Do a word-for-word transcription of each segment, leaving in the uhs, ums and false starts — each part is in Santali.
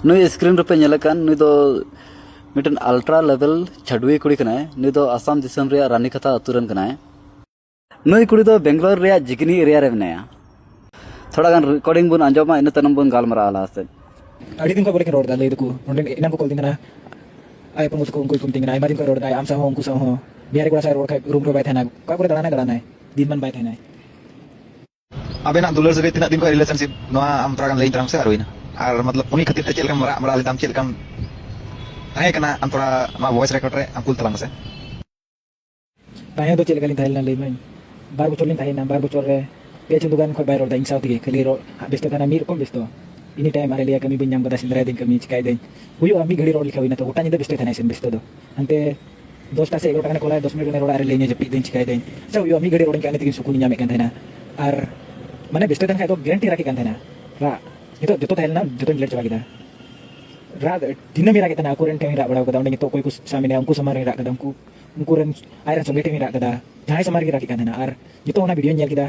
ᱱᱩᱭ ᱥᱠᱨᱤᱱ ᱨᱮᱯᱮ ᱧᱮᱞᱮ ᱠᱟᱱ, ᱱᱩᱭ ᱫᱚ ᱢᱤᱫᱴᱮᱱ ᱟᱞᱴᱨᱟ ᱞᱮᱵᱮᱞ ᱪᱷᱟᱹᱰᱣᱤ ᱠᱩᱲᱤ ᱠᱟᱱᱟᱭ᱾ ᱱᱩᱭ ᱫᱚ ᱟᱥᱟᱢ ᱫᱤᱥᱚᱢ ᱨᱮᱭᱟᱜ ᱨᱟᱱᱤᱠᱟᱛᱷᱟ ᱟᱹᱛᱩ ᱨᱮᱱ ᱠᱟᱱᱟᱭ᱾ ᱱᱩᱭ ᱠᱩᱲᱤ ᱫᱚ ᱵᱮᱝᱜᱟᱞᱳᱨ ᱨᱮᱭᱟᱜ ᱡᱤᱜᱽᱱᱤ ᱮᱨᱤᱭᱟ ᱨᱮ ᱢᱮᱱᱟᱭᱟ᱾ ᱛᱷᱚᱲᱟ ᱜᱟᱱ ᱨᱮᱠᱚᱨᱰᱤᱝ ᱵᱚᱱ ᱟᱸᱡᱚᱢᱟ, ᱤᱱᱟᱹ ᱛᱟᱭᱱᱚᱢ ᱵᱚᱱ ᱜᱟᱞᱢᱟᱨᱟᱣᱟ ᱞᱟᱦᱟ ᱥᱮᱫ᱾ ᱟᱹᱰᱤ ᱫᱤᱱ ᱠᱷᱚᱱ ᱵᱚᱞᱮ ᱠᱤᱱ ᱨᱚᱲ ᱮᱫᱟ, ᱞᱟᱹᱭ ᱫᱟᱠᱚ ᱱᱚᱰᱮ ᱮᱱᱟᱝ ᱠᱚ ᱠᱚᱞ ᱫᱤᱧ ᱠᱟᱱᱟ, ᱟᱭ ᱦᱚᱯᱚᱱ ᱛᱟᱠᱚ ᱩᱱᱠᱩ ᱠᱚ ᱢᱤᱛᱟᱹᱧ ᱠᱟᱱᱟ, ᱟᱭᱢᱟ ᱫᱤᱱ ᱠᱷᱚᱱ ᱨᱚᱲ ᱮᱫᱟᱭ, ᱟᱢ ᱥᱟᱶ ᱦᱚᱸ ᱩᱱᱠᱩ ᱥᱟᱶ ᱦᱚᱸ, ᱵᱤᱦᱟᱨᱤ ᱠᱚᱲᱟ ᱥᱟᱶ ᱨᱚᱲ ᱠᱷᱟᱡ ᱨᱩᱢ ᱨᱮ ᱵᱟᱭ ᱛᱟᱦᱮᱱᱟ, ᱚᱠᱟ ᱠᱚᱨᱮ ᱫᱟᱬᱟᱱᱟᱭ ᱫᱟᱬᱟᱱᱟᱭ, ᱫᱤᱱ ᱢᱟᱱ ᱵᱟᱭ ᱛᱟᱦᱮᱱᱟᱭ᱾ ᱟᱵᱮᱱᱟᱜ ᱫᱩᱞᱟᱹᱲ ᱥᱟᱹᱜᱟᱹᱭ ᱛᱤᱱᱟᱹᱜ ᱫᱤᱱ ᱠᱷᱚᱱ ᱨᱤᱞᱮᱥᱚᱱᱥᱤᱯ, ᱱᱚᱣᱟ ᱟᱢ ᱛᱷᱚᱲᱟ ᱜᱟᱱ ᱞᱟᱹᱭ ᱛᱟᱞᱟᱝ ᱥᱮ ᱟᱨ ᱦᱩᱭᱱᱟ᱾ ᱟᱨ ᱢᱚᱛᱞᱚᱵ ᱩᱱᱤ ᱠᱷᱟᱹᱛᱤᱨ ᱛᱮ ᱪᱮᱫ ᱞᱮᱠᱟᱢ ᱨᱟᱜ ᱵᱟᱲᱟ ᱞᱮᱫᱟᱢ, ᱪᱮᱫ ᱞᱮᱠᱟᱢ ᱛᱟᱦᱮᱸ ᱠᱟᱱᱟ ᱟᱢ, ᱛᱷᱚᱲᱟ ᱱᱚᱣᱟ ᱵᱷᱚᱭᱮᱥ ᱨᱮᱠᱚᱨᱰ ᱨᱮ ᱟᱢ ᱠᱩᱞ ᱛᱟᱞᱟᱝ ᱢᱮᱥᱮ᱾ ᱛᱟᱦᱮᱸ ᱫᱚ ᱪᱮᱫ ᱞᱮᱠᱟ ᱞᱤᱧ ᱛᱟᱦᱮᱸ ᱞᱮᱱᱟ ᱞᱟᱹᱭ ᱢᱮ᱾ ᱵᱟᱨ ᱵᱚᱪᱷᱚᱨ ᱞᱤᱧ ᱛᱟᱦᱮᱸᱭᱮᱱᱟ, ᱵᱟᱨ ᱵᱚᱪᱷᱚᱨ ᱨᱮ ᱯᱮ ᱪᱟᱸᱫᱳ ᱜᱟᱱ ᱠᱷᱚᱱ ᱵᱟᱭ ᱨᱚᱲ ᱮᱫᱟ ᱤᱧ ᱥᱟᱶ ᱛᱮᱜᱮ, ᱠᱷᱟᱹᱞᱤ ᱨᱚᱲ ᱵᱮᱥᱛᱚ ᱛᱟᱦᱮᱱᱟ, ᱢᱤᱫ ᱨᱚᱠᱚᱢ ᱵᱮᱥᱛᱚ᱾ ᱮᱱᱤ ᱴᱟᱭᱤᱢ ᱟᱨᱮ ᱞᱟᱹᱭᱟ ᱠᱟᱹᱢᱤ ᱵᱟᱹᱧ ᱧᱟᱢ ᱠᱟᱫᱟ, ᱥᱮᱸᱫᱽᱨᱟᱭ ᱫᱟᱹᱧ, ᱠᱟᱹᱢᱤ ᱪᱤᱠᱟᱭ ᱫᱟᱹᱧ, ᱦᱩᱭᱩᱜᱼᱟ ᱢᱤᱫ ᱜᱷᱟᱹᱲᱤ ᱨᱚᱲ ᱞᱮᱠᱷᱟᱱ ᱦᱩᱭᱱᱟ, ᱛᱚ ᱜᱚᱴᱟ ᱧᱤᱫᱟᱹ ᱵᱮᱥᱛᱚ ᱛᱟᱦᱮᱱᱟᱭ ᱥᱮ ᱵᱮᱥᱛᱚ ᱫᱚ᱾ ᱦᱟᱱᱛᱮ ᱫᱚᱥᱴᱟ ᱥᱮ ᱮᱜᱟᱨᱚᱴᱟ ᱜᱟᱱᱮ ᱠᱚᱞᱟᱭ, ᱫᱚᱥ ᱢᱤᱱᱤᱴ ᱜᱟᱱᱮ ᱨᱚᱲᱟ, ᱟᱨᱮ ᱞᱟᱹᱭᱟᱹᱧᱟ ᱡᱟᱹᱯᱤᱫ ᱫᱟᱹᱧ, ᱪᱤᱠᱟᱭ ᱫᱟᱹᱧ᱾ ᱟᱪᱪᱷᱟ, ᱦᱩᱭᱩᱜᱼᱟ ᱢᱤᱫ ᱜᱷᱟᱹᱲᱤ ᱨᱚᱲ ᱤᱧ ᱠᱷᱟᱱ ᱤᱱᱟᱹ ᱛᱮᱜᱮ ᱥᱩᱠᱩᱱᱤᱧ ᱧᱟᱢᱮᱫ ᱠᱟᱱ ᱛᱟᱦᱮᱱᱟ᱾ ᱟᱨ ᱢᱟᱱᱮ ᱵᱮᱥᱛᱚ ᱛᱟᱦᱮᱱ ᱠᱷᱟᱡ ᱫᱚ ᱜᱮᱨᱮᱱᱴᱤ ᱨᱟᱜ ᱮᱫ ᱠᱟᱱ ᱛᱟᱦᱮᱱᱟ, ᱨᱟᱜ᱾ ᱱᱤᱛᱚᱜ ᱡᱚᱛᱚ ᱛᱟᱦᱮᱸ ᱞᱮᱱᱟ, ᱡᱚᱛᱚᱧ ᱰᱤᱞᱤᱴ ᱪᱟᱵᱟ ᱠᱮᱫᱟ᱾ ᱨᱟᱜ ᱫᱤᱱᱟᱹᱢ ᱤᱧ ᱨᱟᱜ ᱮᱫ ᱛᱟᱦᱮᱱᱟ, ᱟᱠᱚ ᱨᱮᱱ ᱴᱷᱮᱱ ᱤᱧ ᱨᱟᱜ ᱵᱟᱲᱟ ᱠᱟᱫᱟ, ᱚᱸᱰᱮ ᱱᱤᱛᱚᱜ ᱚᱠᱚᱭ ᱠᱚ ᱥᱟᱢᱟᱝ ᱨᱮ ᱩᱱᱠᱩ ᱥᱟᱢᱟᱝ ᱨᱤᱧ ᱨᱟᱜ ᱠᱟᱫᱟ, ᱩᱱᱠᱩ, ᱩᱱᱠᱩ ᱨᱮᱱ ᱟᱡ ᱨᱮᱱ ᱥᱚᱸᱜᱮ ᱴᱷᱮᱱ ᱤᱧ ᱨᱟᱜ ᱠᱟᱫᱟ, ᱡᱟᱦᱟᱸᱭ ᱥᱟᱢᱟᱝ ᱨᱮᱜᱮ ᱨᱟᱜ ᱮᱫ ᱠᱟᱱ ᱛᱟᱦᱮᱱᱟ᱾ ᱟᱨ ᱱᱤᱛᱚᱜ ᱚᱱᱟ ᱵᱷᱤᱰᱤᱭᱳᱧ ᱧᱮᱞ ᱠᱮᱫᱟ,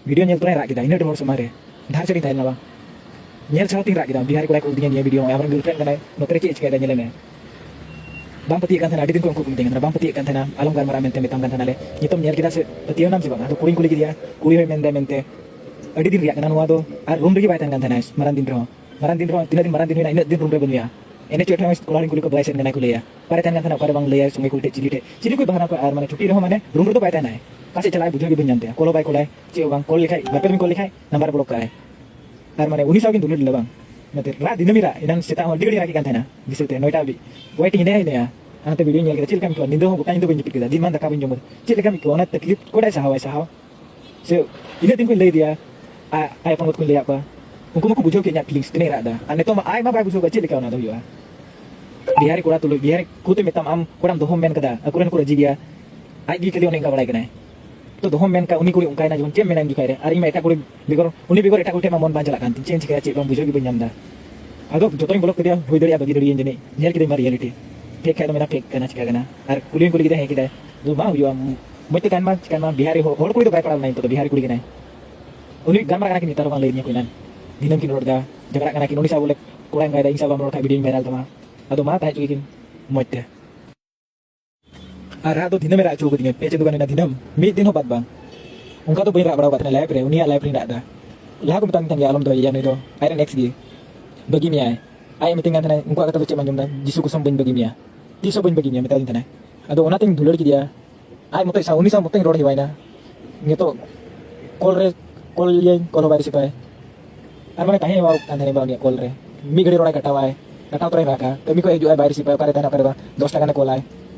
ᱵᱷᱤᱰᱤᱭᱳ ᱧᱮᱞ ᱛᱚᱨᱟᱧ ᱨᱟᱜ ᱠᱮᱫᱟ, ᱤᱱᱟᱹᱜ ᱰᱷᱮᱨ ᱦᱚᱲ ᱥᱟᱢᱟᱝ ᱨᱮ᱾ ᱫᱷᱟᱨ ᱥᱮᱫ ᱨᱤᱧ ᱛᱟᱦᱮᱸ ᱞᱮᱱᱟ ᱵᱟᱝ, ᱧᱮᱞ ᱥᱟᱶ ᱛᱤᱧ ᱨᱟᱜ ᱠᱮᱫᱟ᱾ ᱵᱤᱦᱟᱨᱤ ᱠᱚᱲᱟᱭ ᱠᱩᱞ ᱫᱤᱧᱟ ᱱᱤᱭᱟᱹ ᱵᱷᱤᱰᱤᱭᱳ, ᱟᱢᱨᱮᱱ ᱜᱟᱨᱞᱯᱷᱨᱮᱱᱰ ᱠᱟᱱᱟᱭ, ᱱᱚᱛᱮ ᱨᱮ ᱪᱮᱫ ᱮ ᱪᱤᱠᱟᱹᱭᱮᱫᱟ ᱧᱮᱞᱮ ᱢᱮ᱾ ᱵᱟᱢ ᱯᱟᱹᱛᱭᱟᱹᱜ ᱠᱟᱱ ᱛᱟᱦᱮᱱᱟ, ᱟᱹᱰᱤ ᱫᱤᱱ ᱠᱷᱚᱱ ᱩᱱᱠᱩ ᱠᱚ ᱢᱤᱛᱟᱹᱧ ᱠᱟᱱ ᱛᱟᱦᱮᱱᱟ, ᱵᱟᱢ ᱯᱟᱹᱛᱭᱟᱹᱜ ᱠᱟᱱ ᱛᱟᱦᱮᱱᱟ, ᱟᱞᱚᱢ ᱜᱟᱞᱢᱟᱨᱟᱜᱼᱟ ᱢᱮᱱᱛᱮ ᱢᱮᱛᱟᱢ ᱠᱟᱱ ᱛᱟᱦᱮᱱᱟᱞᱮ᱾ ᱱᱤᱛᱚᱜ ᱧᱮᱞ ᱠᱮᱫᱟ ᱥᱮ ᱯᱟᱹᱛᱭᱟᱹᱣ ᱮᱱᱟᱢ ᱥᱮ ᱵᱟᱝ? ᱟᱫᱚ ᱠᱩᱲᱤᱧ ᱠᱩᱞᱤ ᱠᱮᱫᱮᱭᱟ, ᱠᱩᱲᱤ ᱦᱚᱸᱭ ᱢᱮᱱᱫᱟᱭ ᱢᱮᱱᱛᱮ᱾ ᱟᱹᱰᱤ ᱫᱤᱱ ᱨᱮᱭᱟᱜ ᱠᱟᱱᱟ ᱱᱚᱣᱟ ᱫᱚ, ᱟᱨ ᱨᱩᱢ ᱨᱮᱜᱮ ᱵᱟᱭ ᱛᱟᱦᱮᱱ ᱠᱟᱱ ᱛᱟᱦᱮᱱᱟ ᱢᱟᱨᱟᱝ ᱫᱤᱱ ᱨᱮᱦᱚᱸ᱾ ᱢᱟᱨᱟᱝ ᱫᱤᱱ ᱨᱮᱦᱚᱸ ᱛᱤᱱᱟᱹᱜ ᱫᱤᱱ, ᱢᱟᱨᱟᱝ ᱫᱤᱱ ᱦᱩᱭᱱᱟ, ᱤᱱᱟᱹᱜ ᱫᱤᱱ ᱨᱩᱢ ᱨᱮ ᱵᱟᱹᱱᱩᱭᱟ᱾ ᱮᱱᱮᱡ ᱪᱮᱫ ᱦᱚᱸ ᱠᱚᱲᱟ ᱦᱚᱲᱤᱧ ᱠᱩᱞᱤ ᱠᱚᱣᱟ, ᱵᱟᱲᱟᱭ ᱥᱮᱫ ᱠᱟᱱᱟᱭ ᱠᱚ ᱞᱟᱹᱭᱟ᱾ ᱚᱠᱟᱨᱮ ᱛᱟᱦᱮᱱ ᱠᱟᱱ ᱛᱟᱦᱮᱱᱟ, ᱚᱠᱟᱨᱮ ᱵᱟᱝ ᱞᱟᱹᱭᱟ, ᱥᱚᱸᱜᱮ ᱠᱚ ᱴᱷᱮᱡ ᱪᱤᱞᱤ ᱴᱷᱮᱡ, ᱪᱤᱞᱤ ᱠᱚ ᱵᱟᱦᱟᱱᱟ ᱠᱚᱣᱟ, ᱟᱨ ᱢᱟᱱᱮ ᱪᱷᱩᱴᱤ ᱨᱮᱦᱚᱸ ᱢᱟᱱᱮ ᱨᱩᱢ ᱨᱮᱫᱚ ᱵᱟᱭ ᱛᱟᱦᱮᱱᱟᱭ᱾ ᱚᱠᱟ ᱥᱮᱫ ᱪᱟᱞᱟᱜᱼᱟᱭ ᱵᱩᱡᱷᱟᱹᱣ ᱜᱮ ᱵᱟᱹᱧ ᱧᱟᱢ ᱛᱟᱭᱟ, ᱠᱚᱞ ᱦᱚᱸ ᱵᱟᱭ ᱠᱚᱞᱟᱭ, ᱪᱮᱫ ᱦᱚᱸ ᱵᱟᱝ, ᱠᱚᱞ ᱞᱮᱠᱷᱟᱡ ᱵᱟᱨ ᱯᱮ ᱫᱚᱢ ᱠᱚᱞ ᱞᱮᱠᱷᱟᱡ ᱱᱟᱢᱵᱟᱨ ᱵᱞᱚᱠ ᱠᱟᱜᱼᱟᱭ᱾ ᱟᱨ ᱢᱟᱱᱮ ᱩᱱᱤ ᱥᱟᱶ ᱜᱤᱧ ᱫᱩᱞᱟᱹᱲ ᱞᱮᱱᱟ ᱵᱟᱝ᱾ ᱚᱱᱟᱛᱮ ᱨᱟᱜ ᱫᱤᱱᱟᱹᱢ ᱤᱧ ᱨᱟᱜ, ᱮᱱᱟᱝ ᱥᱮᱛᱟᱜ ᱦᱚᱸ ᱟᱹᱰᱤ ᱜᱷᱟᱹᱲᱤᱡ ᱨᱟᱜ ᱠᱮᱫ ᱠᱟᱱ ᱛᱟᱦᱮᱱᱟ, ᱫᱤᱥᱟᱹ ᱛᱮ ᱱᱚᱭᱴᱟ ᱦᱟᱹᱵᱤᱡ ᱚᱠᱚᱭ ᱴᱷᱮᱱ ᱦᱤᱱᱟᱹᱭᱟ ᱦᱤᱱᱟᱹᱭᱟ᱾ ᱚᱱᱟᱛᱮ ᱵᱷᱤᱰᱤᱭᱳᱧ ᱧᱮᱞ ᱠᱮᱫᱟ, ᱪᱮᱫ ᱞᱮᱠᱟᱢ ᱟᱹᱭᱠᱟᱹᱣᱟ? ᱧᱤᱫᱟᱹ ᱦᱚᱸ ᱜᱚᱴᱟ ᱧᱤᱫᱟᱹ ᱵᱟᱹᱧ ᱡᱟᱹᱯᱤᱫ ᱠᱮᱫᱟ, ᱫᱤᱱ ᱢᱟᱱ ᱫᱟᱠᱟ ᱵᱟᱹᱧ ᱡᱚᱢ ᱠᱮᱫᱟ᱾ ᱪᱮᱫ ᱞᱮᱠᱟᱢ ᱟᱹᱭᱠᱟᱹᱣᱟ? ᱚᱱᱟ ᱛᱟᱠᱞᱤᱯ ᱚᱠᱚᱭ ᱥᱟᱦᱟᱣᱟᱭ, ᱥᱟᱦᱟᱣ? ᱥᱮ ᱤᱱᱟᱹᱜ ᱫᱤᱱ ᱠᱷᱚᱱ ᱞᱟᱹᱭ ᱟᱫᱮᱭᱟ, ᱟ-, ᱟᱭ ᱦᱚᱯᱚᱱ ᱠᱚᱧ ᱞᱟᱹᱭᱟᱫ ᱠᱚᱣᱟ, ᱩᱱᱠᱩ ᱢᱟᱠᱚ ᱵᱩᱡᱷᱟᱹᱣ ᱠᱮᱫ ᱤᱧᱟᱹᱜ ᱯᱷᱤᱞᱤᱝᱥ ᱛᱤᱱᱟᱹᱜ ᱤᱧ ᱨᱟᱜ ᱮᱫᱟ᱾ ᱟᱨ ᱱᱤᱛᱚᱜ ᱢᱟ ᱟᱡ ᱢᱟ ᱵᱟᱭ ᱵᱩᱡᱷᱟᱹᱣ ᱠᱟᱫᱟ, ᱪᱮᱫ ᱞᱮᱠᱟ ᱚᱱᱟ ᱫᱚ ᱦᱩᱭᱩᱜᱼᱟ? ᱵᱤᱦᱟᱨᱤ ᱠᱚᱲᱟ ᱛᱩᱞᱩᱡ, ᱵᱤᱦᱟᱨᱤ ᱠᱚ ᱛᱮ ᱢᱮᱛᱟᱢ, ᱟᱢ ᱚᱠᱚᱭᱴᱟᱜ ᱮᱢ ᱫᱚᱦᱚᱢ ᱢᱮᱱ ᱠᱟᱫᱟ, ᱟᱠᱚ ᱨᱮᱱ ᱠᱚ ᱨᱟᱹᱡᱤ ᱜᱮᱭᱟ, ᱟᱡ ᱜᱮ ᱠᱷᱟᱹᱞᱤ ᱚᱱᱮ ᱚᱱᱠᱟ ᱵᱟᱲᱟᱭ ᱠᱟᱱᱟᱭ᱾ ᱛᱚ ᱫᱚᱦᱚᱢ ᱢᱮᱱ ᱠᱟᱜ, ᱩᱱᱤ ᱠᱩᱲᱤ ᱚᱱᱠᱟᱭᱮᱱᱟ, ᱡᱮᱢᱚᱱ ᱪᱮᱫ ᱮᱢ ᱢᱮᱱᱟ ᱩᱱ ᱡᱚᱠᱷᱟᱡ ᱨᱮ, ᱟᱨ ᱤᱧ ᱢᱟ ᱮᱴᱟᱜ ᱠᱩᱲᱤ ᱵᱮᱜᱚᱨ, ᱩᱱᱤ ᱵᱮᱜᱚᱨ ᱮᱴᱟᱜ ᱠᱩᱲᱤ ᱴᱷᱮᱱ ᱢᱟ ᱢᱚᱱ ᱵᱟᱝ ᱪᱟᱞᱟᱜ ᱠᱟᱱ ᱛᱤᱧ, ᱪᱮᱫ ᱤᱧ ᱪᱤᱠᱟᱹᱭᱟ, ᱪᱮᱫ ᱵᱟᱝ ᱵᱩᱡᱷᱟᱹᱣ ᱜᱮ ᱵᱟᱹᱧ ᱧᱟᱢ ᱮᱫᱟ᱾ ᱟᱫᱚ ᱡᱚᱛᱚᱧ ᱵᱞᱚᱠ ᱠᱮᱫᱮᱭᱟ, ᱦᱩᱭ ᱫᱟᱲᱮᱭᱟᱜᱼᱟ ᱵᱟᱹᱜᱤ ᱫᱟᱲᱮᱭᱟᱜᱼᱟᱹᱧ ᱡᱟᱹᱱᱤᱡ, ᱧᱮᱞ ᱠᱮᱫᱟᱹᱧ ᱢᱟ ᱨᱤᱭᱮᱞᱤᱴᱤ, ᱯᱷᱮᱠ ᱠᱷᱟᱡ ᱫᱚ ᱢᱮᱱᱟ ᱯᱷᱮᱠ ᱠᱟᱱᱟ, ᱪᱤᱠᱟ ᱠᱟᱱᱟ᱾ ᱟᱨ ᱠᱩᱞᱤ ᱦᱚᱸᱧ ᱠᱩᱞᱤ ᱠᱮᱫᱮᱭᱟ, ᱦᱮᱸ ᱠᱮᱫᱟᱭ, ᱟᱫᱚ ᱵᱟᱝ ᱦᱩᱭᱩᱜᱼᱟ, ᱢᱚᱡᱽ ᱛᱮ ᱛᱟᱦᱮᱱ ᱢᱟ, ᱪᱤᱠᱟᱹᱭ ᱢᱟ, ᱵᱤᱦᱟᱨᱤ ᱦᱚᱲ, ᱦᱚᱲ ᱠᱩᱲᱤ ᱫᱚ ᱵᱟᱭ ᱯᱟᱲᱟᱣ ᱞᱮᱱᱟ, ᱱᱤᱛᱚᱜ ᱫᱚ ᱵᱤᱦᱟᱨᱤ ᱠᱩᱲᱤ ᱠᱟᱱᱟᱭ᱾ ᱩᱱᱤ ᱜᱟᱞᱢᱟᱨᱟᱜ ᱠᱟᱱᱟ ᱠᱤᱱ, ᱱᱮᱛᱟᱨ ᱦᱚᱸ ᱵᱟᱝ ᱞᱟᱹᱭ ᱟᱹᱫᱤᱧᱟ ᱠᱚ, ᱮᱱᱟᱱ ᱫᱤᱱᱟᱹᱢ ᱠᱤᱱ ᱨᱚᱲ ᱮᱫᱟ᱾ ᱡᱷᱟᱜᱽᱲᱟᱜ ᱠᱟᱱᱟ ᱠᱤᱱ, ᱩᱱᱤ ᱥᱟᱶ ᱵᱚᱞᱮ ᱠᱚᱲᱟᱭ ᱚᱱᱠᱟᱭᱮᱫᱟ, ᱤᱧ ᱥᱟᱶ ᱵᱟᱢ ᱨᱚᱲ ᱠᱷᱟᱱ ᱵᱷᱤᱰᱤᱭᱳᱧ ᱵᱷᱟᱭᱨᱟᱞ ᱛᱟᱢᱟ᱾ ᱟᱫᱚ ᱢᱟ ᱛᱟᱦᱮᱸ ᱦᱚᱪᱚ ᱠᱤᱱ ᱢᱚᱡᱽ ᱛᱮ᱾ ᱟᱨ ᱨᱟᱜ ᱫᱚ ᱫᱤᱱᱟᱹᱢᱮ ᱨᱟᱜ ᱦᱚᱪᱚ ᱠᱟᱫᱤᱧᱟ, ᱯᱮ ᱪᱟᱸᱫᱳ ᱜᱟᱱ ᱦᱩᱭᱱᱟ ᱫᱤᱱᱟᱹᱢ, ᱢᱤᱫ ᱫᱤᱱ ᱦᱚᱸ ᱵᱟᱫ ᱵᱟᱝ᱾ ᱚᱱᱠᱟ ᱫᱚ ᱵᱟᱹᱧ ᱨᱟᱜ ᱵᱟᱲᱟ ᱟᱠᱟᱫ ᱛᱟᱦᱮᱱᱟ ᱞᱟᱭᱤᱯᱷ ᱨᱮ, ᱩᱱᱤᱭᱟᱜ ᱞᱟᱭᱤᱯᱷ ᱨᱤᱧ ᱨᱟᱜ ᱮᱫᱟ᱾ ᱞᱟᱦᱟ ᱠᱚ ᱢᱮᱛᱟᱫᱤᱧ ᱛᱟᱦᱮᱱ ᱜᱮᱭᱟ, "ᱟᱞᱚᱢ ᱫᱚᱦᱚᱭᱮᱭᱟ, ᱱᱩᱭ ᱫᱚ ᱟᱡᱨᱮᱱ ᱮᱠᱥ ᱜᱮ, ᱵᱟᱹᱜᱤ ᱢᱮᱭᱟᱭ᱾" ᱟᱡ ᱮ ᱢᱤᱛᱟᱹᱧ ᱠᱟᱱ ᱛᱟᱦᱮᱱᱟ, "ᱩᱱᱠᱩᱣᱟᱜ ᱠᱟᱛᱷᱟ ᱫᱚ ᱪᱮᱫ ᱮᱢ ᱟᱸᱡᱚᱢ ᱮᱫᱟ? ᱡᱤᱥᱩ ᱠᱚᱥᱚᱢ ᱵᱟᱹᱧ ᱵᱟᱹᱜᱤ ᱢᱮᱭᱟ, ᱛᱤᱥ ᱦᱚᱸ ᱵᱟᱹᱧ ᱵᱟᱹᱜᱤ ᱢᱮᱭᱟ," ᱢᱮᱛᱟᱫᱤᱧ ᱛᱟᱦᱮᱱᱟᱭ᱾ ᱟᱫᱚ ᱚᱱᱟᱛᱤᱧ ᱫᱩᱞᱟᱹᱲ ᱠᱮᱫᱮᱭᱟ᱾ ᱟᱡ ᱢᱚᱛᱚᱡ ᱥᱟᱶ, ᱩᱱᱤ ᱥᱟᱶ ᱢᱚᱛᱚᱡ ᱤᱧ ᱨᱚᱲ ᱦᱮᱣᱟᱭᱮᱱᱟ᱾ ᱱᱤᱛᱚᱜ ᱠᱚᱞ ᱨᱮ, ᱠᱚᱞ ᱤᱭᱟᱹᱧ, ᱠᱚᱞ ᱦᱚᱸ ᱵᱟᱭ ᱨᱤᱥᱤᱵᱷᱟᱭ᱾ ᱟᱨ ᱢᱟᱱᱮ ᱛᱟᱦᱮᱸ ᱦᱮᱣᱟ ᱠᱟᱱ ᱛᱟᱦᱮᱱᱟᱹᱧ ᱵᱟ ᱩᱱᱤᱭᱟᱜ ᱠᱚᱞ ᱨᱮ᱾ ᱢᱤᱫ ᱜᱷᱟᱹᱲᱤ ᱨᱚᱲᱟᱭ, ᱠᱟᱴᱟᱣᱟᱭ, ᱠᱟᱴᱟᱣ ᱛᱚᱨᱟᱭ ᱨᱟᱜᱟ᱾ ᱠᱟᱹᱢᱤ ᱠᱷᱚᱱ ᱦᱤᱡᱩᱜᱼᱟᱭ, ᱵᱟᱭ ᱨᱤᱥᱤᱵᱷᱟᱭ, ᱚᱠᱟᱨᱮ ᱛᱟᱦᱮᱱᱟ, ᱚᱠᱟᱨᱮ ᱵᱟᱝ, ᱫᱚᱥ ᱴᱟᱠᱟ ᱜᱟᱱᱮ ᱠᱚᱞᱟᱭ᱾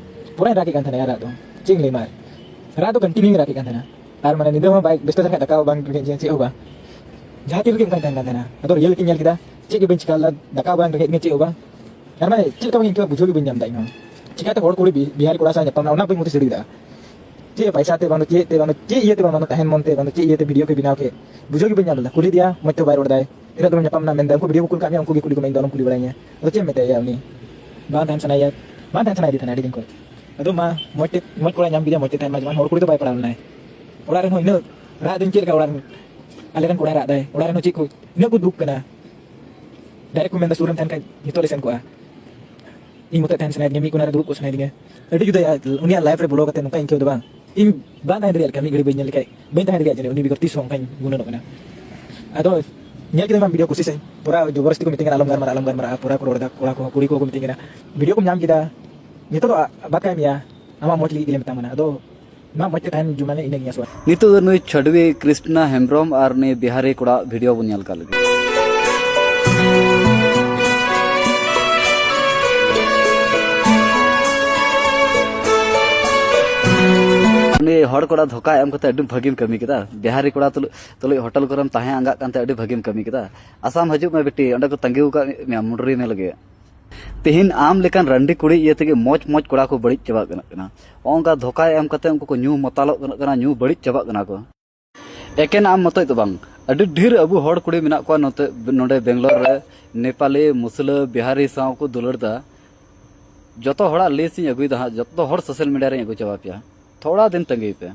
ᱯᱩᱨᱟᱹᱧ ᱨᱟᱜᱮᱫ ᱠᱟᱱ ᱛᱟᱦᱮᱱᱟ ᱨᱟᱜ ᱫᱚ, ᱪᱮᱫ ᱤᱧ ᱞᱟᱹᱭ ᱢᱟ᱾ ᱨᱟᱜ ᱫᱚ ᱠᱚᱱᱴᱤᱱᱤᱭᱩᱧ ᱨᱟᱜᱮᱫ ᱠᱟᱱ ᱛᱟᱦᱮᱱᱟ᱾ ᱟᱨ ᱢᱟᱱᱮ ᱧᱤᱫᱟᱹ ᱦᱚᱸ ᱵᱟᱭ ᱵᱮᱥᱛᱚ ᱛᱟᱦᱮᱱ ᱠᱷᱟᱱ ᱫᱟᱠᱟ ᱦᱚᱸ ᱵᱟᱝ ᱨᱮᱸᱜᱮᱡ ᱤᱧᱟ, ᱪᱮᱫ ᱦᱚᱸ ᱵᱟᱝ᱾ ᱡᱟᱦᱟᱸ ᱛᱤ ᱨᱮᱜᱮ ᱚᱱᱠᱟᱧ ᱛᱟᱦᱮᱱ ᱠᱟᱱ ᱛᱟᱦᱮᱱᱟ᱾ ᱟᱫᱚ ᱨᱤᱭᱮᱞᱤᱴᱤᱧ ᱧᱮᱞ ᱠᱮᱫᱟ, ᱪᱮᱫ ᱜᱮ ᱵᱟᱹᱧ ᱪᱤᱠᱟ ᱞᱮᱫᱟ, ᱫᱟᱠᱟ ᱦᱚᱸ ᱵᱟᱝ ᱨᱮᱸᱜᱮᱡ ᱤᱧᱟ, ᱪᱮᱫ ᱦᱚᱸ ᱵᱟᱝ᱾ ᱟᱨ ᱢᱟᱱᱮ ᱪᱮᱫ ᱞᱮᱠᱟ ᱵᱟᱹᱧ ᱟᱹᱭᱠᱟᱹᱣᱟ, ᱵᱩᱡᱷᱟᱹᱣ ᱜᱮ ᱵᱟᱹᱧ ᱧᱟᱢ ᱮᱫᱟ ᱤᱧ ᱦᱚᱸ᱾ ᱪᱤᱠᱟᱹᱛᱮ ᱦᱚᱲ ᱠᱩᱲᱤ ᱵᱤ-, ᱵᱤᱦᱟᱨᱤ ᱠᱚᱲᱟ ᱥᱟᱶ ᱧᱟᱯᱟᱢ ᱮᱱᱟ, ᱚᱱᱟ ᱵᱟᱹᱧ ᱦᱩᱫᱤᱥ ᱫᱟᱲᱮ ᱠᱮᱫᱟ᱾ ᱪᱮᱫ ᱯᱟᱭᱥᱟ ᱛᱮ ᱵᱟᱝ ᱫᱚ ᱪᱮᱫ ᱛᱮ ᱵᱟᱝ ᱫᱚ ᱪᱮᱫ ᱤᱭᱟᱹᱛᱮ ᱵᱟᱝ ᱫᱚ ᱛᱟᱦᱮᱱ ᱢᱚᱱ ᱛᱮ ᱵᱟᱝ ᱫᱚ ᱪᱮᱫ ᱤᱭᱟᱹᱛᱮ ᱵᱷᱤᱰᱤᱭᱳ ᱠᱚ ᱵᱮᱱᱟᱣ ᱠᱮᱫ, ᱵᱩᱡᱷᱟᱹᱣ ᱜᱮ ᱵᱟᱹᱧ ᱧᱟᱢ ᱞᱮᱫᱟ᱾ ᱠᱩᱞᱤ ᱫᱮᱭᱟ, ᱢᱚᱡᱽ ᱛᱮ ᱵᱟᱭ ᱨᱚᱲ ᱫᱟᱭ᱾ ᱛᱤᱱᱟᱹᱜ ᱫᱚᱢᱮᱢ ᱧᱟᱯᱟᱢ ᱮᱱᱟ ᱢᱮᱱᱫᱟ, ᱩᱱᱠᱩ ᱵᱷᱤᱰᱤᱭᱳ ᱠᱚ ᱠᱩᱞ ᱠᱟᱜ ᱢᱮᱭᱟ, ᱩᱱᱠᱩ ᱜᱮ ᱠᱩᱞᱤ ᱠᱚᱢᱮ, ᱤᱧ ᱫᱚ ᱟᱞᱚᱢ ᱠᱩᱞᱤ ᱵᱟᱲᱟᱧᱟ᱾ ᱟᱫᱚ ᱪᱮᱫ ᱮᱢ ᱢᱮᱛᱟᱭᱟ ᱩᱱᱤ? ᱵᱟᱝ ᱛᱟᱦᱮᱱ ᱥᱟᱱᱟᱭᱮᱭᱟ, ᱵᱟᱝ ᱛᱟᱦᱮᱱ ᱥᱟᱱᱟᱭᱮᱫᱮ ᱛᱟᱦᱮᱱᱟ ᱟᱹᱰᱤ ᱫᱤᱱ ᱠᱷᱚᱱ᱾ ᱟᱫᱚ ᱢᱟ ᱢᱚᱡᱽ ᱛᱮ, ᱢᱚᱡᱽ ᱠᱚᱲᱟ ᱧᱟᱢ ᱠᱮᱫᱮᱭᱟ, ᱢᱚᱡᱽ ᱛᱮ ᱛᱟᱦᱮᱱ ᱢᱟ, ᱡᱮᱢᱚᱱ ᱦᱚᱲ ᱠᱩᱲᱤ ᱫᱚ ᱵᱟᱭ ᱯᱟᱲᱟᱣ ᱞᱮᱱᱟᱭ᱾ ᱚᱲᱟᱜ ᱨᱮᱱ ᱦᱚᱸ ᱤᱱᱟᱹᱜ ᱨᱟᱜ ᱫᱟᱹᱧ, ᱪᱮᱫ ᱞᱮᱠᱟ ᱚᱲᱟᱜ ᱨᱮᱱ, ᱟᱞᱮ ᱨᱮᱱ ᱠᱚᱲᱟᱭ ᱨᱟᱜ ᱫᱟᱭ, ᱚᱲᱟᱜ ᱨᱮᱱ ᱦᱚᱸ ᱪᱮᱫ ᱠᱚ ᱤᱱᱟᱹᱜ ᱠᱚ ᱫᱩᱠ ᱠᱟᱱᱟ᱾ ᱰᱟᱭᱨᱮᱠᱴ ᱠᱚ ᱢᱮᱱᱫᱟ, "ᱥᱩᱨ ᱨᱮᱢ ᱛᱟᱦᱮᱱ ᱠᱷᱟᱡ ᱡᱚᱛᱚ ᱞᱮ ᱥᱮᱱ ᱠᱚᱜᱼᱟ, ᱤᱧ ᱢᱚᱛᱚᱡ ᱛᱟᱦᱮᱱ ᱥᱟᱱᱟᱭᱮᱫᱤᱧᱟ, ᱢᱤᱫ ᱠᱚᱱᱟ ᱨᱮ ᱫᱩᱲᱩᱵ ᱠᱚᱜ ᱥᱟᱱᱟᱭᱮᱫᱤᱧᱟ᱾" ᱟᱹᱰᱤ ᱡᱩᱫᱟᱹ ᱩᱱᱤᱭᱟᱜ ᱞᱟᱭᱤᱯᱷ ᱨᱮ ᱵᱚᱞᱚ ᱠᱟᱛᱮ ᱱᱚᱝᱠᱟᱧ ᱟᱹᱭᱠᱟᱹᱣ ᱫᱟ ᱵᱟᱝ, ᱤᱧ ᱵᱟᱝ ᱛᱟᱦᱮᱸ ᱫᱟᱲᱮᱭᱟᱜ ᱞᱮᱠᱟ, ᱢᱤᱫ ᱜᱷᱟᱹᱲᱤ ᱵᱟᱹᱧ ᱧᱮᱞ ᱞᱮᱠᱷᱟᱡ ᱵᱟᱹᱧ ᱛᱟᱦᱮᱸ ᱫᱟᱲᱮᱭᱟᱜᱼᱟ ᱡᱟᱹᱱᱤᱡ, ᱩᱱᱤ ᱵᱮᱜᱚᱨ ᱛᱤᱥ ᱦᱚᱸ ᱚᱱᱠᱟᱧ ᱜᱩᱱᱟᱹᱱᱚᱜ ᱠᱟᱱᱟ᱾ ᱟᱫᱚ ᱧᱮᱞ ᱠᱮᱫᱟᱹᱧ ᱵᱟᱝ ᱵᱷᱤᱰᱤᱭᱳ, ᱠᱩᱥᱤᱥᱟᱹᱧ, ᱯᱩᱨᱟ ᱡᱚᱵᱚᱨᱫᱚᱥᱛᱤ ᱠᱚ ᱢᱤᱛᱟᱹᱧ ᱠᱟᱱᱟ, "ᱟᱞᱚᱢ ᱜᱟᱞᱢᱟᱨᱟ, ᱟᱞᱚᱢ ᱜᱟᱞᱢᱟᱨᱟ", ᱯᱩᱨᱟ ᱠᱚ ᱨᱚᱲ ᱮᱫᱟ, ᱠᱚᱲᱟ ᱠᱚ, ᱠᱩᱲᱤ ᱠᱚ ᱠᱚ ᱢᱤᱛᱟᱹᱧ ᱠᱟᱱᱟ᱾ ᱵᱷᱤᱰᱤᱭᱳ ᱠᱚᱢ ᱧᱟᱢ ᱠᱮᱫᱟ, ᱱᱤᱛᱚᱜ ᱫᱚ ᱟ-, ᱵᱟᱫ ᱠᱟᱭ ᱢᱮᱭᱟ, ᱟᱢᱟᱜ ᱢᱚᱡᱽ ᱞᱟᱹᱜᱤᱫ ᱜᱮᱞᱮ ᱢᱮᱛᱟᱢ ᱠᱟᱱᱟ᱾ ᱟᱫᱚ ᱢᱟ ᱢᱚᱡᱽ ᱛᱮ ᱛᱟᱦᱮᱱ ᱡᱩᱢᱟ ᱞᱮ, ᱤᱱᱟᱹ ᱜᱮ ᱟᱥᱚᱜᱼᱟ᱾ ᱱᱤᱛᱚᱜ ᱫᱚ ᱱᱩᱭ ᱪᱷᱟᱰᱣᱤ ᱠᱨᱤᱥᱱᱟ ᱦᱮᱢᱵᱨᱚᱢ ᱟᱨ ᱱᱩᱭ ᱵᱤᱦᱟᱨᱤ ᱠᱚᱲᱟ ᱵᱷᱤᱰᱤᱭᱳ ᱵᱚᱱ ᱧᱮᱞ ᱠᱟᱜ ᱞᱮᱜᱮ᱾ ᱩᱱᱤ ᱦᱚᱲ ᱠᱚᱲᱟ ᱫᱷᱳᱠᱟ ᱮᱢ ᱠᱟᱛᱮ ᱟᱹᱰᱤ ᱵᱷᱟᱹᱜᱤᱢ ᱠᱟᱹᱢᱤ ᱠᱮᱫᱟ᱾ ᱵᱤᱦᱟᱨᱤ ᱠᱚᱲᱟ ᱛᱩᱞᱩᱡ, ᱛᱩᱞᱩᱡ ᱦᱳᱴᱮᱞ ᱠᱚᱨᱮᱢ ᱛᱟᱦᱮᱸ ᱟᱸᱜᱟᱜ ᱠᱟᱱᱛᱮ ᱟᱹᱰᱤ ᱵᱷᱟᱹᱜᱤᱢ ᱠᱟᱹᱢᱤ ᱠᱮᱫᱟ᱾ ᱟᱥᱟᱢ ᱦᱤᱡᱩᱜ ᱢᱮ ᱵᱤᱴᱤ, ᱚᱸᱰᱮ ᱠᱚ ᱛᱟᱺᱜᱤ ᱟᱠᱟᱫ ᱢᱮᱭᱟ ᱢᱩᱰᱨᱤ ᱢᱮ ᱞᱟᱹᱜᱤᱫ᱾ ᱛᱮᱦᱮᱧ ᱟᱢ ᱞᱮᱠᱟᱱ ᱨᱟᱺᱰᱤ ᱠᱩᱲᱤ ᱤᱭᱟᱹ ᱛᱮᱜᱮ ᱢᱚᱡᱽ ᱢᱚᱡᱽ ᱠᱚᱲᱟ ᱠᱚ ᱵᱟᱹᱲᱤᱡ ᱪᱟᱵᱟᱜ ᱠᱟᱱᱟ᱾ ᱱᱚᱜᱼᱚ ᱱᱚᱝᱠᱟ ᱫᱷᱳᱠᱟ ᱮᱢ ᱠᱟᱛᱮ ᱩᱱᱠᱩ ᱠᱚ ᱧᱩ ᱢᱟᱛᱟᱞᱚᱜ ᱠᱟᱱᱟ, ᱧᱩ ᱵᱟᱹᱲᱤᱡ ᱪᱟᱵᱟᱜ ᱠᱟᱱᱟ ᱠᱚ᱾ ᱮᱠᱮᱱ ᱟᱢ ᱢᱚᱛᱚᱡ ᱫᱚ ᱵᱟᱝ, ᱟᱹᱰᱤ ᱰᱷᱮᱨ ᱟᱵᱚ ᱦᱚᱲ ᱠᱩᱲᱤ ᱢᱮᱱᱟᱜ ᱠᱚᱣᱟ ᱱᱚᱛᱮ, ᱱᱚᱰᱮ ᱵᱮᱝᱜᱟᱞᱳᱨ ᱨᱮ, ᱱᱮᱯᱟᱞᱤ, ᱢᱩᱥᱞᱟᱹ, ᱵᱤᱦᱟᱨᱤ ᱥᱟᱶ ᱠᱚ ᱫᱩᱞᱟᱹᱲ ᱫᱟ᱾ ᱡᱚᱛᱚ ᱦᱚᱲᱟᱜ ᱞᱤᱥᱴ ᱤᱧ ᱟᱹᱜᱩᱭᱮᱫᱟ ᱦᱟᱸᱜ, ᱡᱚᱛᱚ ᱦᱚᱲ ᱥᱳᱥᱟᱞ ᱢᱤᱰᱤᱭᱟ ᱨᱮᱧ ᱟᱹᱜᱩ ᱪᱟᱵᱟ ᱯᱮᱭᱟ᱾ ᱛᱷᱚᱲᱟ ᱫᱤᱱ ᱛᱟᱺᱜᱤᱭ ᱯᱮ᱾